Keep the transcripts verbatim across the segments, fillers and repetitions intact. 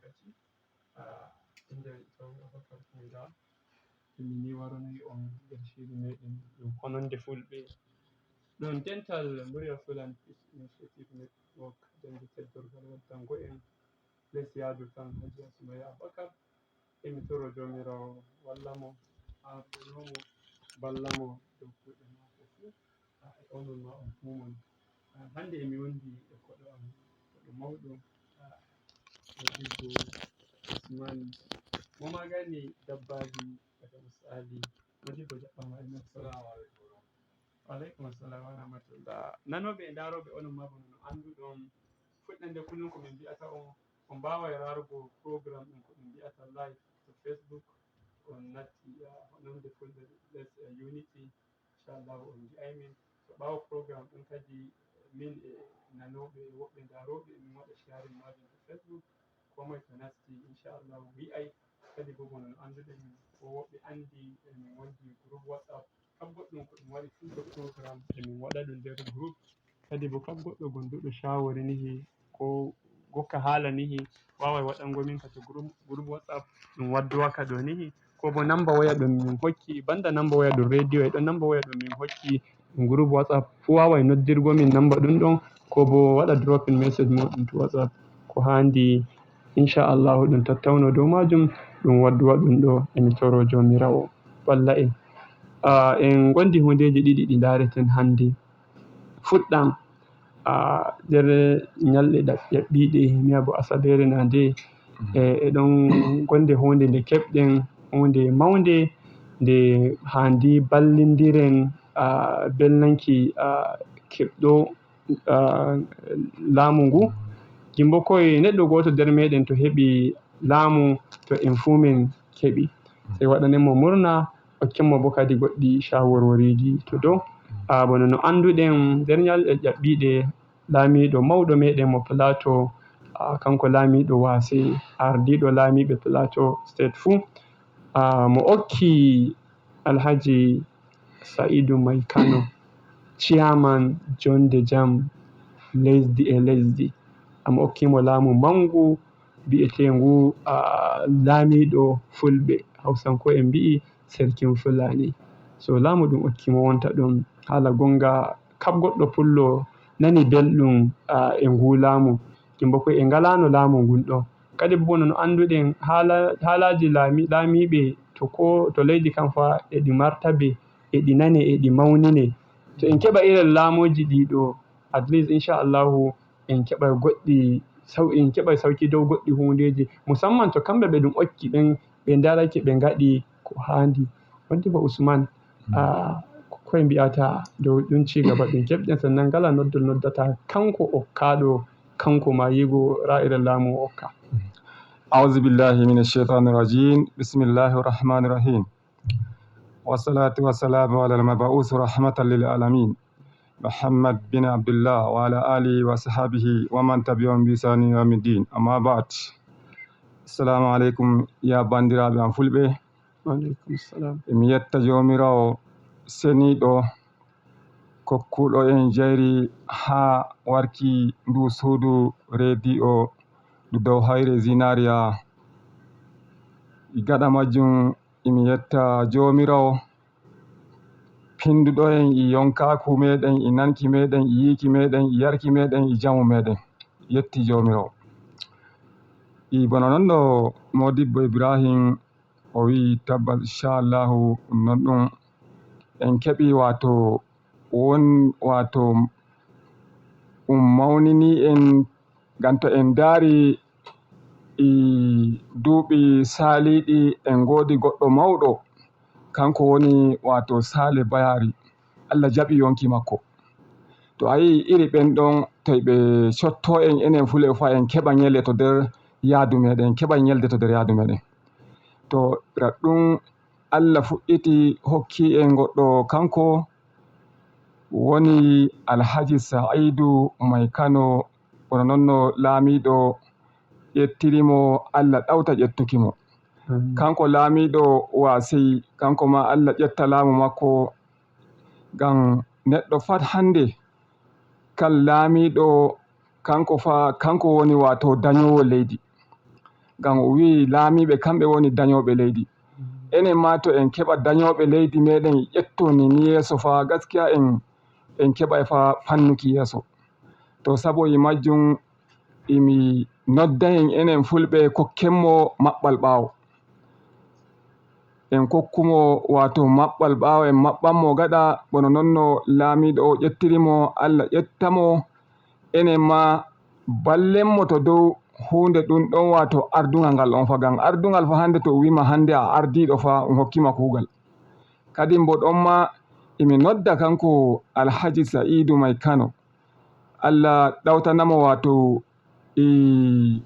Kati, ah, innde Tawmi Abakar Kunda. Min ni waronoyi on nder shiri meɗen ɗum hononde Fulɓe. Ɗon dental Murya Fulani Peace Initiative Network, jannde teddorgal waddango en les yaadu kan Hajiya Sumaya Abakar. Emi toro Joomiraawo walla mo, ardono mo, balla mo dow kuuɗe maako fuu. Ah, e onon ma on fuu mon. Ah, hannde emi wondi e koɗo am, koɗo mawɗo, ah, e debbo Usman. Mo magani dabbaaji daga Musa Ali. Modibbo jaɓɓaama e men. Assalamu alaikum. Wa alaikum assalam wa rahmatullah. Nanooɓe e ndaarooɓe onon ma bono no annduɗon, fuɗɗande kullum ko min mbi'ata on, on mbaaway raarugo program ɗum ko min mbi'ata live to Facebook. On natti, ah, hononde Fulɓe les, eh, Unity. Inchallahu on ngi'ay min. To ɓaawo program ɗum kadi, min e nanooɓe e woɓɓe ndaarooɓe, min waɗa sharing maajum to Facebook. Ko moye to nasti, inchallahu wi'ay. Kadi bo, bono no annduɗen, ko woɓɓe anndi, e min wondi groupe WhatsApp. Kam goɗɗum ko ɗum waɗi fuu ko program, e min waɗa ɗum nder groupe. Kadi bo, kam goɗɗo gonduɗo shaawori nihi, ko gokka haala nihi, waaway waɗango min ka to groupe, groupe WhatsApp, ɗum waddowa ka ɗo nihi. Ko bo namba woya ɗum min hokki, banda namba woya ɗum radio, e ɗon namba woya ɗum min hokki, ɗum groupe WhatsApp, fuu waaway noddirgo min namba ɗum ɗon, ko bo waɗa dropping message muɗum to WhatsApp. Ko haandi, inchallahu, ɗum tattawno dow maajum, ɗum waddowa ɗum ɗo, e mi toro Joomiraawo walla en. Ah, en gondi huundeeji ɗiɗi ɗi ndaareten hannde. Fuɗɗam, ah, nder ñalɗe ɗaɓ-, ƴaɓɓiiɗe, miya bo asabeere na nde, e, e ɗon gonde huunde nde keɓɗen, huunde mawnde, nde haandi ballindiren, ah, belnanki, ah, keɓɗo, ah, laamu ngu. Gimbo koye neɗɗo gooto nder meɗen to heɓi laamu, to en fuu min keɓi. Sey waɗanen mo murna, okken mo bo kadi goɗɗi shawarwariiji to dow. Ah, bana no annduɗen, nder ñalɗe ƴaɓɓiiɗe, laamiiɗo mawɗo meɗen mo Plateau, ah, kanko laamiiɗo Waasey, ardiiɗo laamiiɓe Plateau State fuu, ah, mo okki Alhaji Sa'idu Mai Kano, chairman jonde jam lesdi e lesdi. Amo okki mo laamu mangu bi'eteengu, ah, laamiiɗo Fulɓe, Hawsanko'en mbi'i Serkin Fulani. So laamu ɗum okki mo wonta ɗum, haala gonga, kab goɗɗo pullo nani belɗum, ah, e ngu laamu. Yimɓe ko e ngalaano laamu ngun ɗo. Kadi bo no annduɗen haala-, haalaaji laami-, laamiiɓe to ko, to leydi kan fa eɗi martabe, eɗi nane, eɗi mawnine. To en keɓa irin laamuuji ɗi ɗo, at least, inchallahu, en keɓay goɗɗi saw-, en keɓay sawki dow goɗɗi huundeeji, musamman to kamɓe ɓe ɗum okki ɓen, ɓe ndarake, ɓe ngaɗi ko haandi. Wonde ba Usman, ah, ko koye mbi'ata dow ɗum cigaba ɗum keɓɗen, sannan ngala noddol noddata kanko okkaaɗo, kanko ma yigo ra'ira laamu o okka? أعوذ بالله من الشيطان الرجيم. بسم الله الرحمن الرحيم. والصلاة والسلام على المبعوث رحمة للعالمين، محمد بن عبد الله، وعلى آله وصحبه ومن تبعهم بإحسان إلى يوم الدين. أما بعد. Assalamu alaikum, ya bandiraaɓe am Fulɓe. Wa alaikum salam. Mi yetta Joomiraawo seniiɗo kokkuɗo en jayri haa warki ndu suudu rediyo ndu dow hayre Zinariya. Gaɗa majjum, emi yetta Joomiraawo pinduɗo en e yonkaaku meɗen, e nanki meɗen, e yiiki meɗen, e yarki meɗen, e jamu meɗen. Yetti Joomiraawo. E bono non no Modibbo Ibrahim o wi'i, tabbas, inchallahu, non ɗum en keɓi, waato won, waato um mawnini en, ngam to en ndaari e duuɓi saaliiɗi, en ngoodi goɗɗo mawɗo, kanko woni, waato, Saale Bayaari. Allah jaɓi yonki makko. To a yi'i iri ɓen ɗon, to ɓe cotto en, enen Fulɓe fa en keɓa ñelle to nder yaadu meɗen, keɓa ñelde to nder yaadu meɗen. To raɗɗum, Allah fuɗɗiti hokki en goɗɗo, kanko woni Alhaji Sa'idu Mai Kano, kono non no laamiiɗo ƴettiri mo, Allah ɗawta ƴettuki mo. Amin. Kanko laamiiɗo Wasey, kanko ma Allah ƴetta laamu makko, ngam neɗɗo fat hannde, kal laamiiɗo, kanko fa, kanko woni, waato, dañoowo leydi. ngam o wi'i laamiiɓe kamɓe woni danyooɓe leydi. Enen ma to en keɓa danyooɓe leydi meɗen ƴetto ni, ni yeeso fa gaskiya en, en keɓay fa fannuki yeeso. To saboyi majjum imi nodda en enen fulɓe kokken mo maɓɓal ɓaawo. En kokku mo waato maɓɓal ɓaawo, en maɓɓan mo gaɗa, bono non no laamiiɗo o ƴettiri mo, Allah ƴetta mo, enen ma ballen mo to dow huunde ɗum ɗon waato ardungal ngal on fa. Ngam ardungal fa hannde to o wiima hannde a ardiiɗo fa, um hokki ma kuugal. Kadin bo ɗon ma imi nodda kanko Alhaji Sa'iidu May Kano. Allah ɗawtana mo waato, i,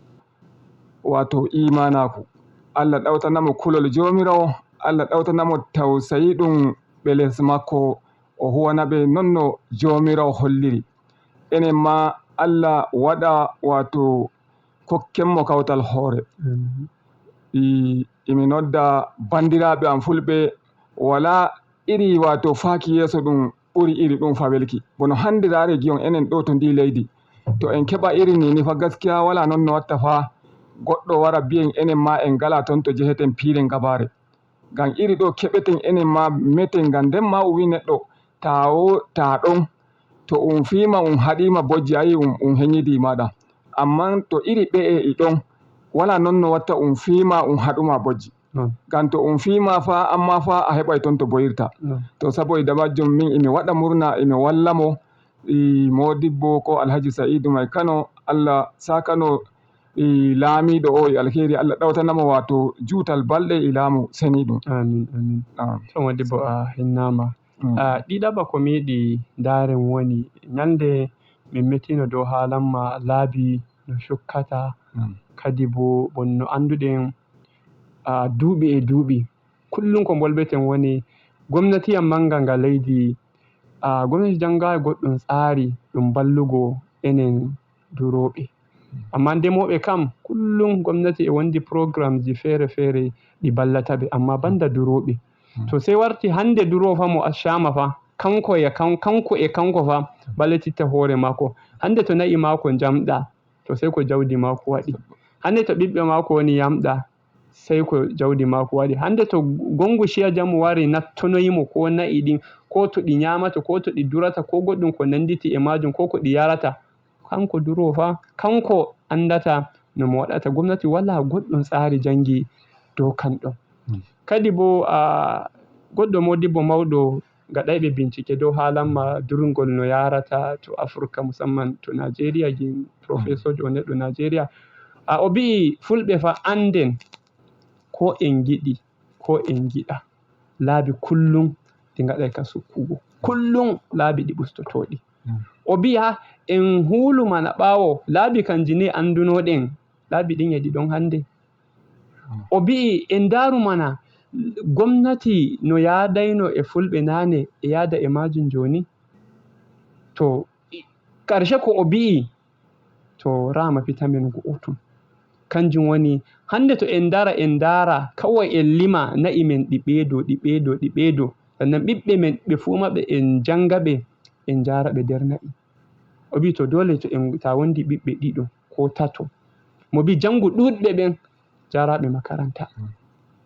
waato iimaanaaku. Allah ɗawtana mo kulol Joomiraawo. Allah ɗawtana mo tawsayi ɗum ɓe les makko. O huwana ɓe non no Joomiraawo holliri. Enen ma Allah waɗa waato kokken mo kawtal hoore. Amin. I, imi nodda banndiraaɓe am fulɓe, walaa iri waato faaki yeeso ɗum ɓuri iri ɗum fa welki. Bono hannde raare giyon enen ɗo to ndi leydi. To en keɓa iri ni, ni fa gaskiya walaa non no watta fa goɗɗo wara biyen enen ma en ngala ton to jeheten piiren gabaare. Ngam iri ɗo keɓeten enen ma meten, ngam nden ma o wi neɗɗo, ta o, ta ɗon, to um fiima um haɗiima bojji, ayi um, um henyidi maɗa. Amman to iri ɓe'e i ɗon, walaa non no watta um fiima um haɗuma bojji. Non. Ngam to um fiima fa, amma fa a heɓay ton to boyirta. Non. To saboda majjum min imi waɗa murna, imi walla mo, i Modibbo ko Alhaji Sa'iidu May Kano, Allah saakano i laamiiɗo o e alheri, Allah ɗawtana mo waato juutal balɗe e laamu seniiɗum. Amin, amin. Amin. To Modibbo a hinnaama. Mm. A ɗiɗaɓa ko mi yiɗi ndaaren woni ñalnde min mettiino dow haalan ma laabi no cukkata, mm, kadi bo bon no annduɗen, a, duuɓi e duuɓi. Kullum ko mbolbeten woni gomnatiyam mannga nga leydi, a, gomnati janngaay goɗɗum tsaari ɗum ballugo enen durooɓe. Amma ndemooɓe kam, kullum gomnati e wondi programmeji feere-feere ɗi ballata ɓe, amma banda durooɓe. Hmm. To sey warti hannde duroowo fa mo accama fa, kanko e kan-, kanko e kanko fa, ɓallititta hoore maako. Hannde to na'i maako njamɗa, to sey ko jawdi maako waɗi. Hannde to ɓiɓɓe maako woni yamɗa, sey ko jawdi maako waɗi. Hannde to gongu ciya jamu wari nattonoyi mo, ko na'i ɗin, ko to ɗi nyaamata, ko to ɗi durata, ko goɗɗum ko nanditi e maajum, ko ko ɗi yarata, kanko duroowo fa, kanko anndata no mo waɗata. Gomnati walaa goɗɗum tsaari janngi dow kan ɗon. Hmm. Kadi bo, a, goɗɗo modibbo mawɗo gaɗayɓe bincike dow haalan ma durngol no yaarata to Afirka, musamman to Najeriya, gin profesorjo o neɗɗo Najeriya. A, o bi'i fulɓe fa annden ko en ngiɗi, ko en ngiɗa. Laabi kullum ɗi ngaɗay ka sukkugo. Kullum laabi ɗi ɓustotooɗi. Mm. O bi'a en huulu mana ɓaawo laabi kanji ni anndunoɗen. Laabi ɗin e ɗi ɗon hannde. Mm. O bi'i en ndaaru mana gomnati no yaadayno e fulɓe naane e yaada e maajum jooni. To i-, karshe ko o bi'i, to rama fitamin go'otum. Kanjum woni, hannde to en ndara, en ndara, kawai en lima na'i men ɗi ɓeedo, ɗi ɓeedo, ɗi ɓeedo. Sannan ɓiɓɓe men ɓe fuu maɓɓe en janga ɓe, en njara ɓe nder na'i. O wi to dole to en, ta wondi ɓiɓɓe ɗiɗo ko tato. Mo bi jangu ɗuɗɓe ɓen jaraɓe makaranta. Mm.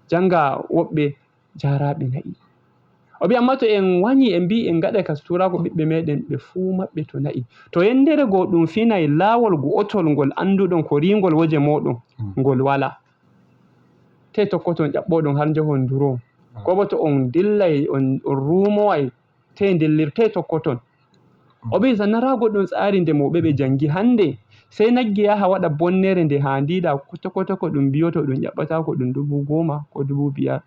Janga woɓɓe jaraɓe na'i. O bi amma to en wanyi en bi en gaɗa ka suturaaku ɓiɓɓe meɗen ɓe fuu maɓɓe to na'i. To yendere go ɗum finay laawol go'otol ngol annduɗon ko ringol woje moɗon, mm, ngol wala. Te tokkoton ƴaɓɓoɗon har njahon nduro. Mm. Ko bo to on dillay on, on rumoway te ndillir, te tokkoton. Mm. O ɓi, sannan raa goɗɗum tsaari nde mawɓe ɓe jangi hannde, sey nagge yaha waɗa bonnere nde haandiɗa, koto-koto ko ɗum mbiyoto ɗum ƴaɓɓata ko ɗum dubu goma ko dubu biyar.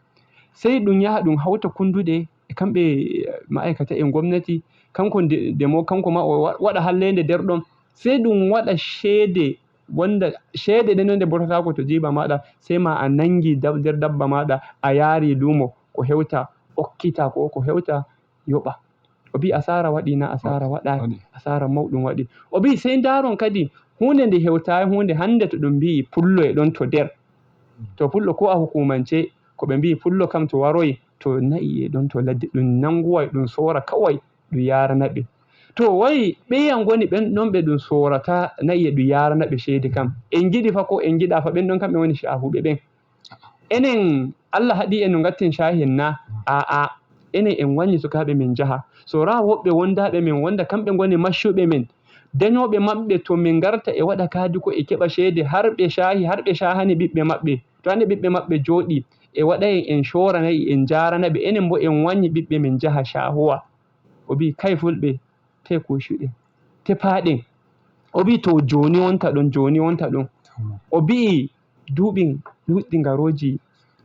Sey ɗum yaha ɗum hawta kunduɗe e kamɓe, eh, ma'aikata e gomnati, kanko nde, nde mo, kanko ma o wa-, waɗa halleende nder ɗon. Sey ɗum waɗa ceede, wonda ceede ɗen nde bortataako to jiiba maɗa, sey ma a nangi dab-, nder dabba maɗa, a yaari luumo, ko hewta okkita, ko, ko hewta yoɓa. O bi asaara waɗi na asaara waɗaay, waɗi. Asaara mawɗum waɗi. O bi sey ndaaron kadi huunde nde hewtaay huunde hannde to ɗum mbi'i pullo e ɗon to nder. Mm. To pullo ko a hukumance ko ɓe mbi'i pullo kam to waroy to na'i e ɗon to ladde ɗum nanguway ɗum soora kaway ɗum yaarana ɓe. To wayi ɓeya ngoni ɓen ɗon ɓe ɗum soorata na'i e ɗum yaarana ɓe ceede kam. En ngiɗi fa ko en ngiɗa fa ɓen ɗon kamɓe woni caahuɓe ɓen. Enen Allah haɗi en no ngatten caahi en na? Aa, enen en wannyi sukaaɓe men njaha. Sooraa woɓɓe wondaaɓe men wonda kamɓe ngoni maccuɓe men. Dañooɓe maɓɓe to min ngarta e waɗa kaadi ko e keɓa ceede har ɓe caahi har ɓe caahani ɓiɓɓe maɓɓe. To hannde ɓiɓɓe maɓɓe jooɗi e waɗa en en coora na'i en njaarana ɓe enen mbo en wannyi ɓiɓɓe men njaha caahowa. O bii kay fulɓe te kuucuɗen, te paaɗen. O bii to jooni wonta ɗon, jooni wonta ɗon. O bii duuɓi ɗuuɗɗi ngarooji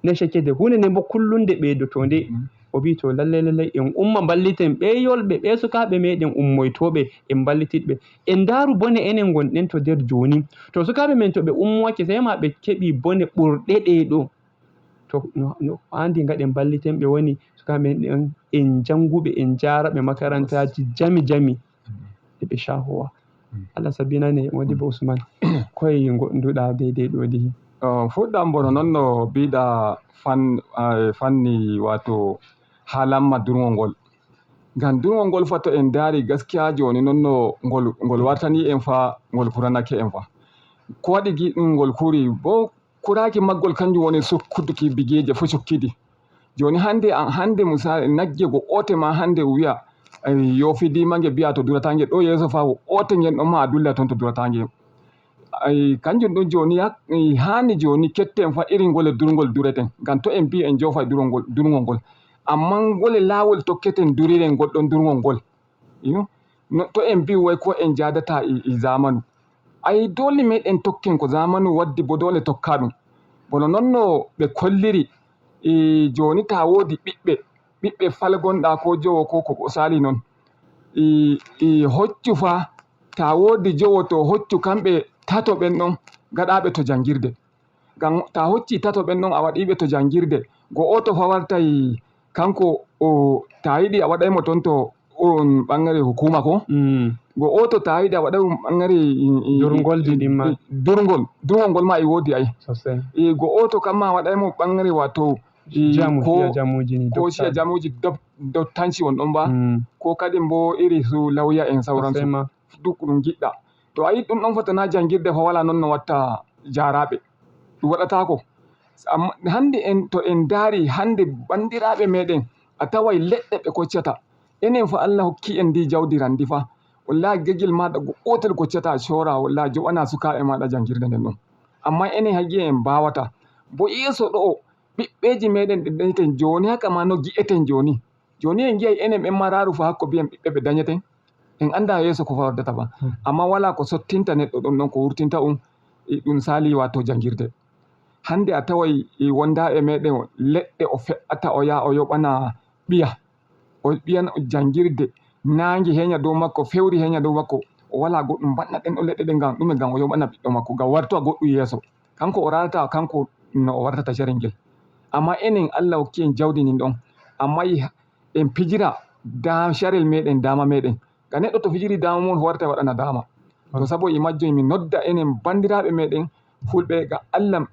ne cekede huunde nde mbo kullunde ɓeydotoonde. O bii to lallay lallay en umma mballiten ɓee yolɓe ɓee sukaaɓe meeɗen ummoytooɓe en mballititɓe. En ndaaru bone enen ngonɗen to nder jooni. To sukaaɓe men to ɓe ummoyake sey ma ɓe keɓi bone ɓurɗe ɗee ɗoo. To no, no haandi ngaɗen mballiten ɓe woni sukaaɓe men ɗen en jannguɓe en njaaraɓe makarantaaji jami jami eɓe caahowa. Allah sabinane Modibo Usman koye ngonduɗa deydey ɗo dihi. Fuɗɗam bono noon no mbiɗa fan fanni wato haalamma durngol ngol. Ngam durngol ngol fa to en ndaari gaskiya jooni noon no ngol ngol wartani en fa ngol furanake en fa. Ko waɗi giɗum ngol kuri bo kuraaki maggol kanjum woni sukkuduki bigeeje fof cukkidi. Jooni hannde an hannde misali nagge go oote ma hannde wiya yoofidiima nge mbiya to durata nge ɗo yeeso fa wo oote ngen ɗon ma a dulla toon to durata nge. Kanjum ɗum jooni haani jooni ketten fa irin ngole durngol dureten ngam to en mbi en joofa e durngol ngol amma ngole laawol tokketen duriren ngol ɗon durngol ngol. Iyo. No, to en mbi way ko en jaadata e, e zamanu. Ay dole meɗen tokken ko zamanu waddi bo dole tokka ɗum. Bono noon no ɓe kolliri e jooni ta woodi ɓiɓɓe, ɓiɓɓe fal gonɗa ko jowo ko ko sali noon. E, e hoccu fa ta woodi jowo to hoccu kamɓe tato ɓen ɗon gaɗaɓe to jangirde. Ngam ta hocci tato ɓen ɗon a waɗiɓe to jangirde go oto fa wartay kanko o ta yiɗi a waɗay mo toon to on ɓangare hukuma ko go oto ta yiɗi a waɗay mo ɓangare durngolji ɗin ma durngol durngol ngol ma e woodi ay sosai e go oto kamma a waɗay mo ɓangare wato jamu ko fiya jamuji ni ko siya dokta. Jamuji dottanci on ɗon ba Mm. ko kadi mbo iri su lawya en sauransu Sosai ma duk ɗum giɗɗa to a yiɗi ɗum ɗon fotana jangirde fa wala noon no watta jaraɓe ɗum waɗatako. Amma hande en to en daari hande bandiraɓe meɗen a taway leɗɗe ɓe koccata enen fa Allah hokki en ndi jawdi randi fa wallahi gegel maɗa go otel koccata a cora wallahi joɓana sukaɓe maɗa jangirde nden ɗon. Amma enen haqiya en mbawata bo yeeso ɗo'o ɓiɓɓeji meɗen ɗe dañeten joni haka ma no gi'eten joni. Joni en gi'ay enen ɓen mararu fa hakko mbiyen ɓiɓɓe ɓe dañeten. En anda yeeso ko fa waddata ba. Amma wala ko sottinta neɗɗo ɗon ɗon ko wurtinta um e ɗum sali wato jangirde. Hande a taway e wondaɓe meɗen leɗɗe o fe'ata o yaha o yoɓana ɓiya. O ɓiyan jangirde nange heña dow makko fewri heña dow makko o wala goɗɗum banna ɗen ɗo leɗɗe ɗen ngam ɗume ngam o yoɓana ɓiɗɗo makko ngam wartowa goɗɗum yeeso. Kanko o rarata kanko no o wartata carel ngel. Amma enen Allah hokki en jawdi ndin ɗon. Amma en pijira da carel meɗen dama meɗen. Ngam neɗɗo to fijiri dama mum warta waɗana dama. To sabo e majjum mi nodda enen bandiraɓe meɗen fulɓe ga Allah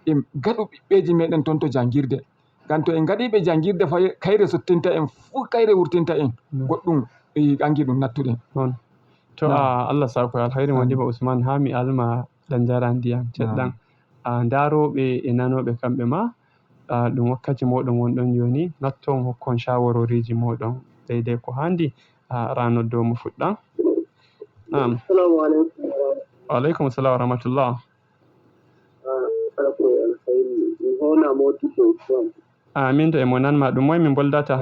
en gaɗu ɓiɓɓeji meɗen ton to jangirde. Ngam to en gaɗiɓe jangirde fa kayre sottinta en fuu kayre wurtinta en goɗɗum e angi ɗum nattuɗen. Noon. To a Allah sako alhayri Modibo Ousmane ha mi alma ɗan jara ndiyam ceɗɗan. A ndaroɓe e nanoɓe kamɓe ma ɗum wakkati moɗon wonɗon joni natton hokkon shawaroriji moɗon daidai ko handi. Ra noddo mo fuɗɗan. Naam. Assalamu alaikum. Wa alaikum salam wa rahmatullah. Ala ko alkhairi mi hona modi ko islam. Amin to emo nanma ɗum moy min boldata.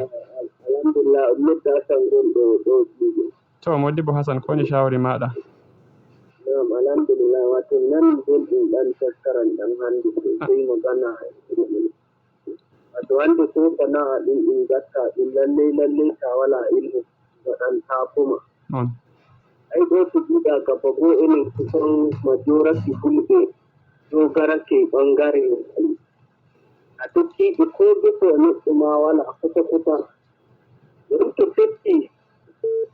Alhamdulillah on nodda tan gonɗo ɗo juuɗe. To Modibbo Hasan ko woni shawari maɗa? Nam alhamdulillah wato nan gonɗum ɗan taskaran ɗan hande sosai magana. Wato hande ko sana'a ɗin ɗin gatta ɗin lallai lallai ta wala ilmu waɗan tafuma. Non. Ai ɗo to ɗiɗa gaba go enen kusan majorati fulɓe dogarake ɓangare. A tokkiiɓe koo geto e neɗɗo maa walaa kota kota. Ɗum to fetti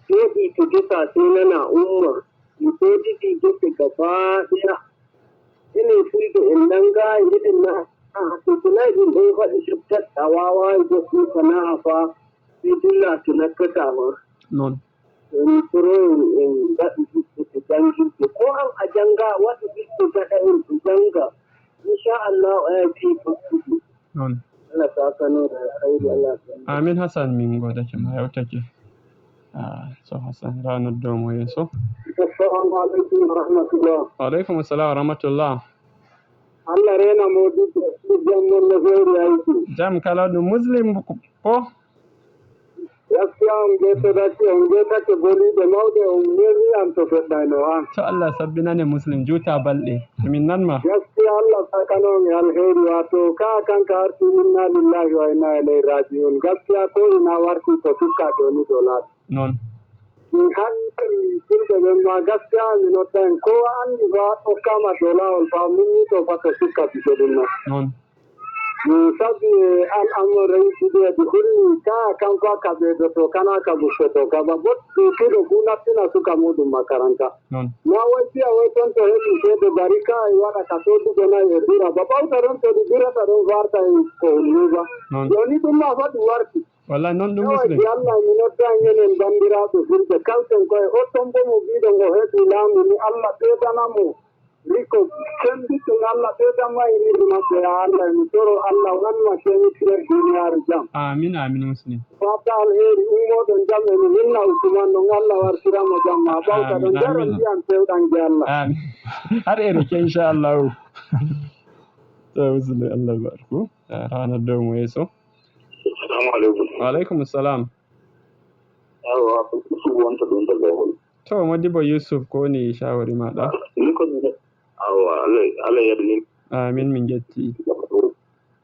jooɗii to gesa sey nana umma mi soodidii gese gabaa ɗeya. Enen fulɓe en nanngaayi eɗen na'a to sonay ɗum ɗon waɗi sukkat a waawaayi goɗɗum sanaa'a faa sey dilla to nakkataa ma. Noon. En poroyen en ngaɗu ɓiɓɓe to janngirde. Ko an a jannga, waɗu ɓiɓɓe gaɗa en ɓe jannga. Inchallah, o yahay fii fottude. Noon. Allah sakanore, hayri Allah. Amin Hasan, min ngoodake ma, yewtake. Ah, so Hasan ra noddoo mo yeeso. Assalamu aleykum wa rahmatullah. Wa aleykum assalam wa rahmatullah. Allah reena mo dudde, jam mon no feewri haydi. Jam kala ɗum Muslim ko? Gaskiya on ɓeydake, on ɓeydake boliiɗe mawɗe, on newi an to feɗɗayno an. To Allah sabbinane Muslim, juuta balɗe. Min nan ma. Gaskiya Allah sakano on e alheri, wato ka kanka arti inna lillahi wa inna ilayhi raji'un. Gaskiya ko ina warti ko sukka joni to laati. Noon. Min hannde fulɓe ɓen ma gaskiya mi nodda en ko anndi ba okkama dolawol ba minni to ba to sukka bise ɗum noon. Noon. Min sabi e an amon rewtude e ɗi hulni ka kan fa ka ɓeydoto kana ka gustoto ka ba bot ɗum tuɗo fuu nattina suka muɗum makaranta. Noon. Ma woy fiya woy ton to heɓi seede bari ka e waɗa ka soodugo nayi e dura ba ɓawta ɗon to ɗi durata ɗon warta e ko hulni ba. Noon. Jooni ɗum ma fa ɗum warti. Wallahi noon ɗum muslim. Yalla mi nodda ñenen banndiraaɓe fulɓe kawten koye o tombo mo biiɗo ngo heɓi laamu ni Allah ɓeydana mo riko sembittum Allah ɓeydanma e riidu maɓɓe ya Allah mi toro Allah wanma kemitirel duniyaaru jam. Amin amin muslim. Fata alheri ummoɗon jam emi hinna Usman ɗon Allah wartirama jam ma ɓawta ɗon jaron mbiyan pewɗan ge Allah. Amin. Har eri ke inchallahu. To muslim Allah barku. Rana dow mo yeeso. Assalamu aleykum. Wa aleykum salam. Awa, Yusuf wonta ɗum to Lowol. To, Modibo Yusuf, ko woni shawari maɗa? Ni ko mi, awa, Allah, Allah yaɗu min. Amin, min jetti.